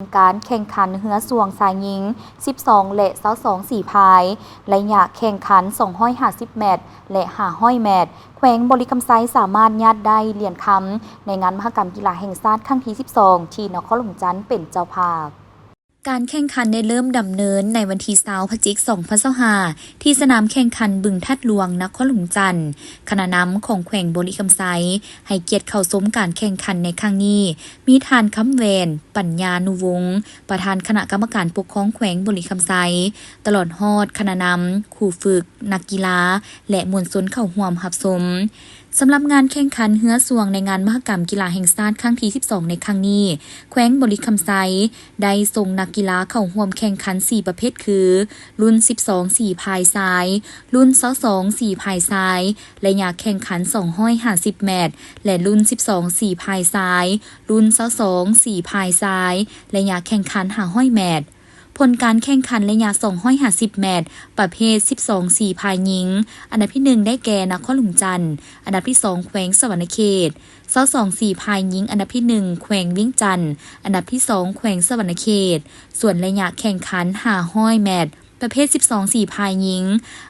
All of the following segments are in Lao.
ການແຂ່ງຂັນເຮືອຊ່ວງຊາຍຍິງສິບສອງ ແລະ ຊາວສອງ ສີພາຍ ໄລຍະແຂ່ງຂັນສອງຮ້ອຍຫ້າສິບແມັດ ແລະ ຫ້າຮ້ອຍແມັດ, ແຂວງບໍລິຄຳໄຊສາມາດຍາດໄດ້ຫຼຽນຄຳໃນງານມະຫະກຳກິລາແຫ່ງຊາດຄັ້ງທີສິບສອງ ທີ່ນະຄອນຫຼວງວຽງຈັນເປັນເຈົ້າພາບ. ການແຂ່ງຂັນໄດ້ເລີ່ມດຳເນີນໃນວັນທີຊາວ ພະຈິກ ສອງພັນຊາວຫ້າ ທີ່ສະໜາມແຂ່ງຂັນບຶງທາດຫຼວງ ນະຄອນຫຼວງວຽງຈັນ. ຄະນະນຳຂອງແຂວງບໍລິຄຳໄຊໃຫ້ກຽດເຂົ້າຊົມການແຂ່ງຂັນໃນຄັ້ງນີ້ ມີທ່ານ ຄຳແຫວນ ປັນຍານຸວົງ ປະທານຄະນະກຳມະການປົກຄອງແຂວງບໍລິຄຳໄຊ, ຕະຫຼອດຮອດຄະນະນຳ, ຄູຝຶກ, ນັກກິລາ ແລະ ມວນຊົນເຂົ້າຮ່ວມຮັບຊົມ. ສຳລັບງານແຂ່ງຂັນເຮືອຊ່ວງໃນງານມະຫະກຳກິລາແຫ່ງຊາດຄັ້ງທີສິບສອງ ໃນຄັ້ງນີ້, ແຂວງບໍລິຄຳໄຊໄດ້ສົ່ງນັກກິລາເຂົ້າຮ່ວມແຂ່ງຂັນສີ່ປະເພດຄື ລຸ້ນສິບສອງ ສີພາຍຊາຍ, ລຸ້ນຊາວສອງ ສີພາຍຊາຍ ໄລຍະແຂ່ງຂັນສອງຮ້ອຍຫ້າສິບແມັດ ແລະ ລຸ້ນສິບສອງ ສີພາຍຊາຍ, ລຸ້ນຊາວສອງ ສີພາຍຊາຍ ໄລຍະແຂ່ງຂັນຫ້າຮ້ອຍແມັດ. ຜົນການແຂ່ງຂັນໄລຍະສອງຮ້ອຍຫ້າສິບແມັດ ປະເພດສິບສອງ ສີພາຍຍິງ, ອັນດັບທີໜຶ່ງໄດ້ແກ່ນະຄອນຫຼວງວຽງຈັນ, ອັນດັບທີສອງແຂວງສະຫວັນນະເຂດ, ຊາວສອງ ສີພາຍຍິງ, ອັນດັບທີໜຶ່ງແຂວງວຽງຈັນ, ອັນດັບທີສອງແຂວງສະຫວັນນະເຂດ. ສ່ວນໄລຍະແຂ່ງຂັນຫ້າຮ້ອຍແມັດ ປະເພດສິບສອງ ສີພາຍຍິງ,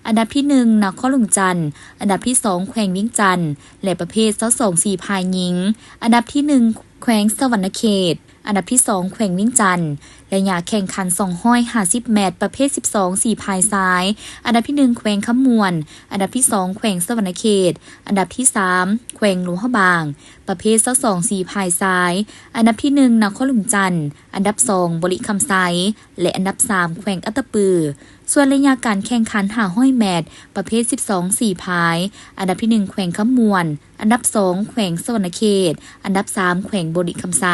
ອັນດັບທີໜຶ່ງນະຄອນຫຼວງວຽງຈັນ, ອັນດັບທີສອງແຂວງວຽງຈັນ ແລະ ປະເພດຊາວສອງ ສີພາຍຍິງ, ອັນດັບທີໜຶ່ງແຂວງສະຫວັນນະເຂດ, ອັນດັບທີສອງແຂວງວຽງຈັນ. ໄລຍະແຂ່ງຂັນສອງຮ້ອຍຫ້າສິບແມັດ ປະເພດສິບສອງ ສີພາຍຊາຍ, ອັນດັບທີໜຶ່ງແຂວງຄຳມ່ວນ, ອັນດັບທີສອງແຂວງສະຫວັນນະເຂດ, ອັນດັບທີສາມແຂວງຫຼວງພະບາງ, ປະເພດຊາວສອງ ສີພາຍຊາຍ, ອັນດັບທີໜຶ່ງນະຄອນຫຼວງວຽງຈັນ, ອັນດັບສອງບໍລິຄຳໄຊ ແລະ ອັນດັບສາມແຂວງອັດຕະປື. ສ່ວນໄລຍະການແຂ່ງຂັນຫ້າຮ້ອຍແມັດ ປະເພດສິບສອງ ສີພາຍ, ອັນດັບທີໜຶ່ງແຂວງຄຳມ່ວນ, ອັນດັບສອງແຂວງສະຫວັນນະເຂດ, ອັນດັບສາມແຂວງບໍລິຄຳໄຊ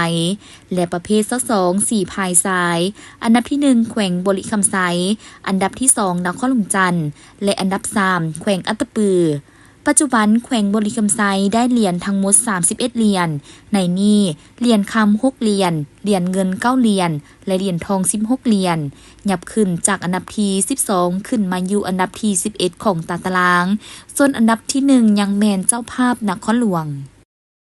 ແລະ ປະເພດຊາວສອງ ສີພາຍຊາຍ, ອັນດັບທີໜຶ່ງແຂວງບໍລິຄຳໄຊ, ອັນດັບທີສອງນະຄອນຫຼວງວຽງຈັນ ແລະ ອັນດັບສາມແຂວງອັດຕະປື. ປັດຈຸບັນແຂວງບໍລິຄຳໄຊໄດ້ຫຼຽນທັງໝົດສາມສິບເອັດຫຼຽນ, ໃນນີ້ຫຼຽນຄຳຫົກຫຼຽນ, ຫຼຽນເງິນເກົ້າຫຼຽນ ແລະ ຫຼຽນທອງສິບຫົກຫຼຽນ, ຫຍັບຂຶ້ນຈາກອັນດັບທີສິບສອງ ຂຶ້ນມາຢູ່ອັນດັບທີສິບເອັດຂອງຕາຕະລາງ, ສ່ວນອັນດັບທີໜຶ່ງຍັງແມ່ນເຈົ້າພາບນະຄອນຫຼວງ.